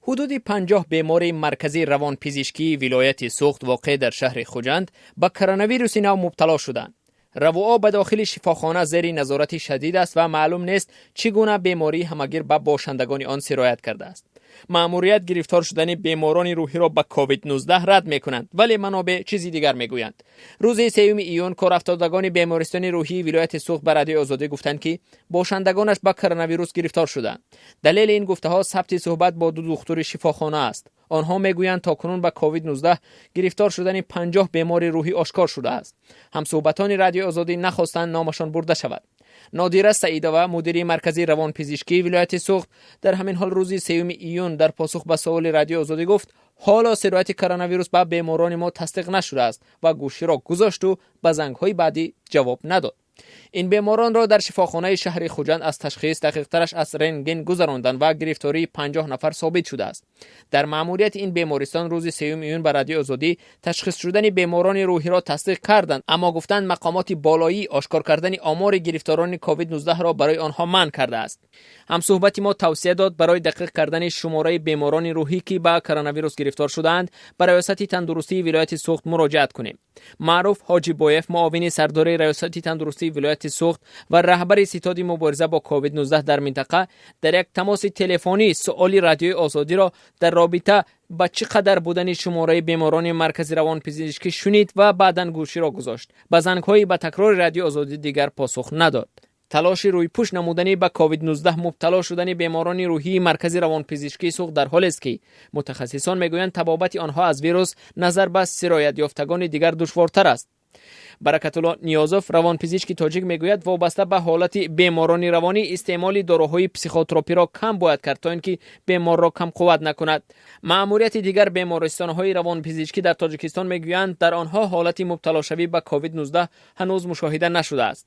Ҳудуди 50 бемори маркази равонпизишкии вилояти Суғд, воқеъ дар шаҳри Хуҷанд, ба коронавируси нав мубтало шуданд. Равуо ба дохили шифохона зери назорати шадид аст ва маълум нест, чӣ гуна бемории ҳамагир ба бошандагони он сироят кардааст. Маъмурият гирифтор шудани беморони рӯҳиро ба ковид-19 рад мекунанд, вале манобеъ чизи дигар мегӯянд. Рӯзи 3 июн корафтодагони бемористони рӯҳии вилояти Суғд ба Радиои Озодӣ гуфтанд, ки бошандагонаш ба коронавирус гирифтор шуданд. Далели ин гуфтаҳо сабти суҳбат бо ду духтури шифохона аст. Онҳо мегӯянд, то кунун ба ковид-19 гирифтор шудани 50 бемори рӯҳӣ ошкор шудааст. Ҳамсуҳбатони Радиои Озодӣ нахостанд номашон бурда шавад. Нодира Саидова, мудири маркази равонпизишкии вилояти Суғд, дар ҳамин ҳол рӯзи 3 июн дар посух ба суоли Радиои Озодӣ гуфт, ҳоло сирояти коронавирус ба беморони мо тасдиқ нашудааст ва гӯширо гузошту ба зангҳои баъдӣ ҷавоб надод. Ин беморонро дар шифохонаи шаҳри Хуҷанд аз ташхис, дақиқтараш аз рентген гузаронданд ва гирифтории 50 нафар собит шудааст. Дар маъмурияти ин бемористон рӯзи 3 июн ба Радиои Озодӣ ташхис шудани беморони рӯҳиро тасдиқ карданд, аммо гуфтанд, мақомоти болоӣ ошкор кардани омори гирифторони ковид-19 ро барои онҳо манъ кардааст. Ҳамсуҳбати мо тавсия дод, барои дақиқ кардани шумораи беморони рӯҳӣ, ки ба коронавирус гирифтор шудаанд, ба Раёсати тандурустии вилояти Суғд муроҷиат кунем. Маъруф Ҳоҷибоев, муовини сардори Раёсати тандурустии вилояти Суғд ва раҳбари ситоди мубориза бо ковид-19 дар минтақа, дар як тамоси телефонӣ суоли Радиои Озодиро дар робита ба чӣ қадар будани шумораи беморони маркази равонпизишкӣ шунид ва баъдан гӯширо гузошт. Ба зангҳои ба такрори Радиои Озодӣ дигар посух надод. Талоши рӯйпӯш намудани ба ковид-19 мубтало шудани беморони рӯҳии маркази равонпизишкии Суғд дар ҳолест, ки мутахассисон мегӯянд, табобати онҳо аз вирус назар ба сироятёфтагони дигар душвортар аст. Баракатулло Ниёзов, равонпизишки тоҷик, мегӯяд, вобаста ба ҳолати беморони равонӣ истеъмоли доруҳои психотропиро кам бояд кард, то ин ки беморро камқувват накунад. Маъмурияти дигар бемористонҳои равонпизишкӣ дар Тоҷикистон мегӯянд, дар онҳо ҳолати мубталошавӣ ба ковид-19 ҳанӯз мушоҳида нашудааст.